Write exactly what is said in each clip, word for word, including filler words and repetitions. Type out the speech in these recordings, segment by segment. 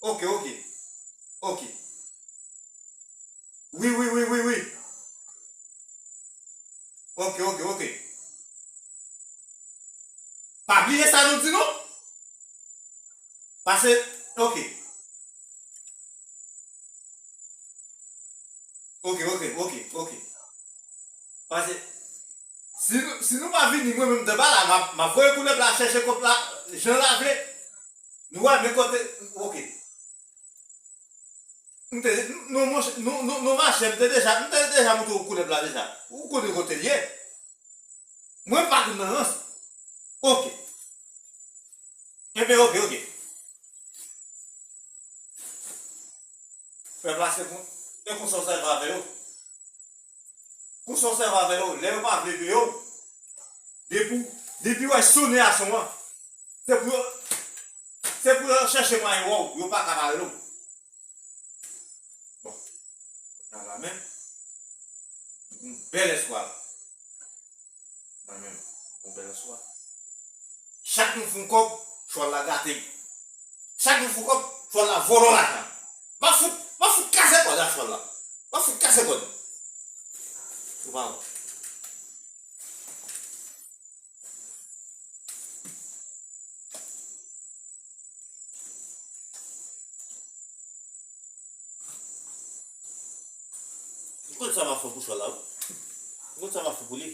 Ok, ok. Ok. Wi, wi, wi, wi, wi. Ok, ok, ok. Pa bliye sa nou di non. Paske, ok. Ok, ok, ok, ok. Paske, si nou, si nou pa vini, mwen menm Danbala, m ap, m ap voye koulèv la chèche kòb la, jan l vle. Nou wè, men kote, ok. M te, nou, monchè, nou, nou, nou mache, m te deja, m te deja montre w koulèv la deja. Ou konnen kote l ye. Mwen pa konn nan rans. Ok. Enben, ok, ok. Pèp la se kon, se konsa w sèvi avè yo. Konsa w sèvi avè yo. Lè yo pa vle peye w, depi, depi w wè sone a son an, se pou yo, se pou yo chèche mwayen wè w. Yo pa ka pa rele w. Bon. Kounye a la menm, yon bèl espwa la. Mwen menm, yon bèl espwa. Chak nou fè yon kòb, chwal la gate. Chak nou fè yon kòb, chwal la vòlò lajan. M ap fout, m ap fout kase kòd a chwal la. M ap fout kase kòd. Ou pa wè. M konn sa m ap fè pou chwal la, wi. M konn sa m ap fè pou li.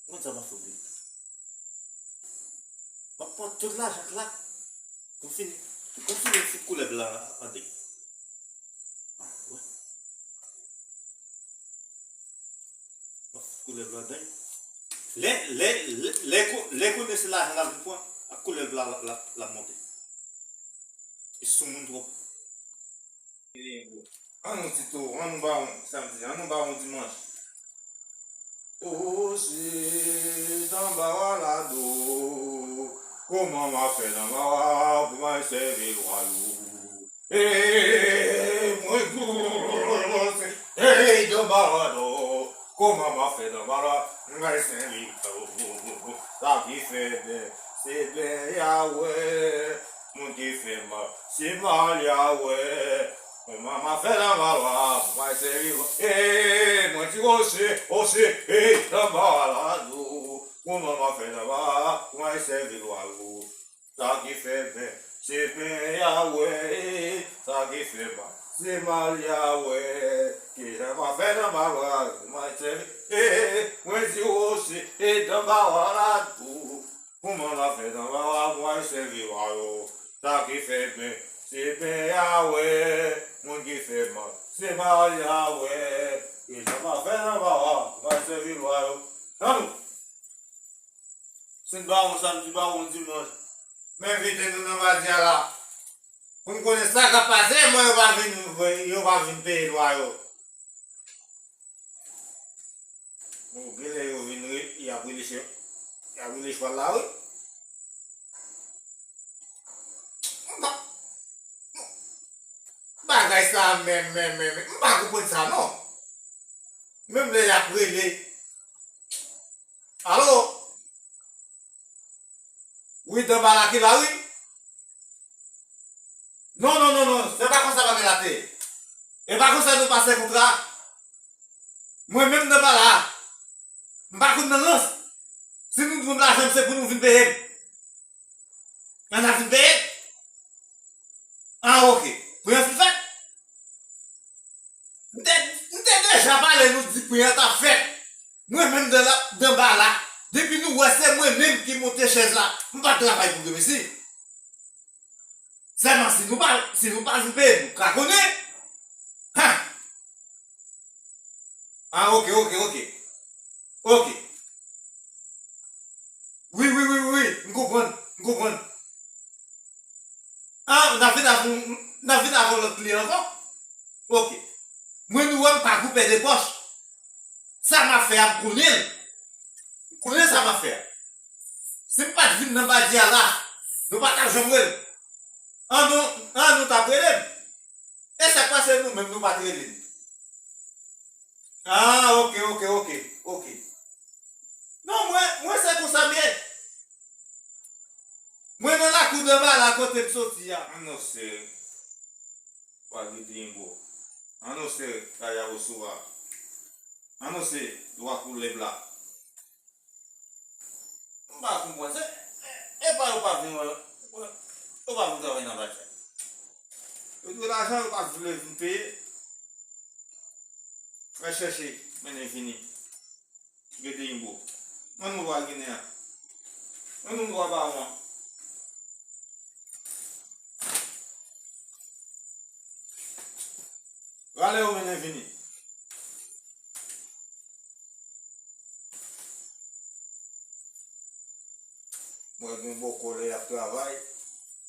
M konn sa m ap fè pou li. M ap pran tout lajan k la. Pou fini, pou fini fout koulèv la andedan. Koulèv la dany. Lè, lè, lè, lè ko-, lè konnen se lajan l ap vin pran, ak koulèv la, la, la, l ap monte. Li soumoun twòp. Ann nou ti tou, ann nou ba yon samdi, ann nou ba yon dimanch. Osi, Danbala do, kòman m a fè Danbala pou m al sèvi lwa yo? Ey, mwen tou, ey, Danbala do, kòman m a fè Danbala, m al sèvi lwa yo? Sa ki fè byen, se byen y a wè, moun ki fè mal, se mal y a wè. Kòman m a fè Danbala, m al sèvi lwa yo? Ey, mwen ti Wose, Wose, ey, Danbala do, kòman m a fè Danbala, m al sèvi lwa yo? Sa ki fè byen, se byen y a wè, sa ki fè mal, se mal y a wè. Kijan m a fè Danbala, m al sèvi, e, mwen di Wose, e Danbala tou. Kòman m a fè Danbala, m al sèvi lwa yo? Sa ki fè byen, se byen y a wè, moun ki fè mal, se mal y a wè. Kijan m a fè Danbala, m al sèvi lwa yo? Tann nou! Si n ba w yon samdi, ba w yon dimanch. Men envite nou nan badi a la. Pou n konnen sa k ap pase, mwen yo pa vin, yo pa vin peye lwa yo. Bon, genlè yo vin re-, y ap rele che-, y ap rele chwal la, wi. M pa, bagay sa menm, menm, menm, menm, m pa konprann sa, non. Menm lè y ap rele. Alo? Wi, Danbala ki la, wi. Non, non, non, non, se pa konsa bagay la te ye. E pa konsa nou pase kontra. Mwen menm Danbala, m pa konn nan rans. Si nou dwe m lajan m, se pou nou vin peye m. Ann a vin peye m. Ah, ok. Pou yon fin fèt. M te, m te deja pale nou di pri an t ap fèt. Mwen menm Danbala, depi nou wè se mwen menm ki monte chèz la, m pa t travay pou gremesi. Sèlman si nou pa, si nou pa vin peye, nou ka konnen. Ha! Ah, ok, ok, ok. Ok. Wi, wi, wi, wi, wi. M konprann, m konprann. Ah, n ap vin avè, n ap vin avè yon lòt kliyan ankò? Ok. Mwen nou wè m pa gwoupe de pòch. Sa m ap fè a, m konnen l. M konnen sa m ap fè a. Si m pa t vin nan badi a la, nou pa t ap janm wè l. An nou, an nou t ap rele m. E sa k pase nou menm nou pa t rele l? Ah, ok, ok, ok, ok. Kote m soti a, anonsè Wadri Drimbo, anonsè Kaya Osora, anonsè Dwa Koulèb la. M pa konprann. Se, e pa yo pa vin wè, yo pa vin travay nan bagay. Yo dwe lajan, yo pa vle vin peye. Fè chèche, mennen vini. Gede Imbo. Mwen nou wa Ginen an. Mwen nou wa Bawon an. Rale yo mennen vini. Mwen gen bòkò lè y ap travay.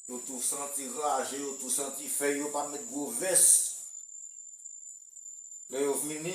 Yo tou santi raje, yo tou santi fèy, yo pa met gwo vès. Lè yo vini,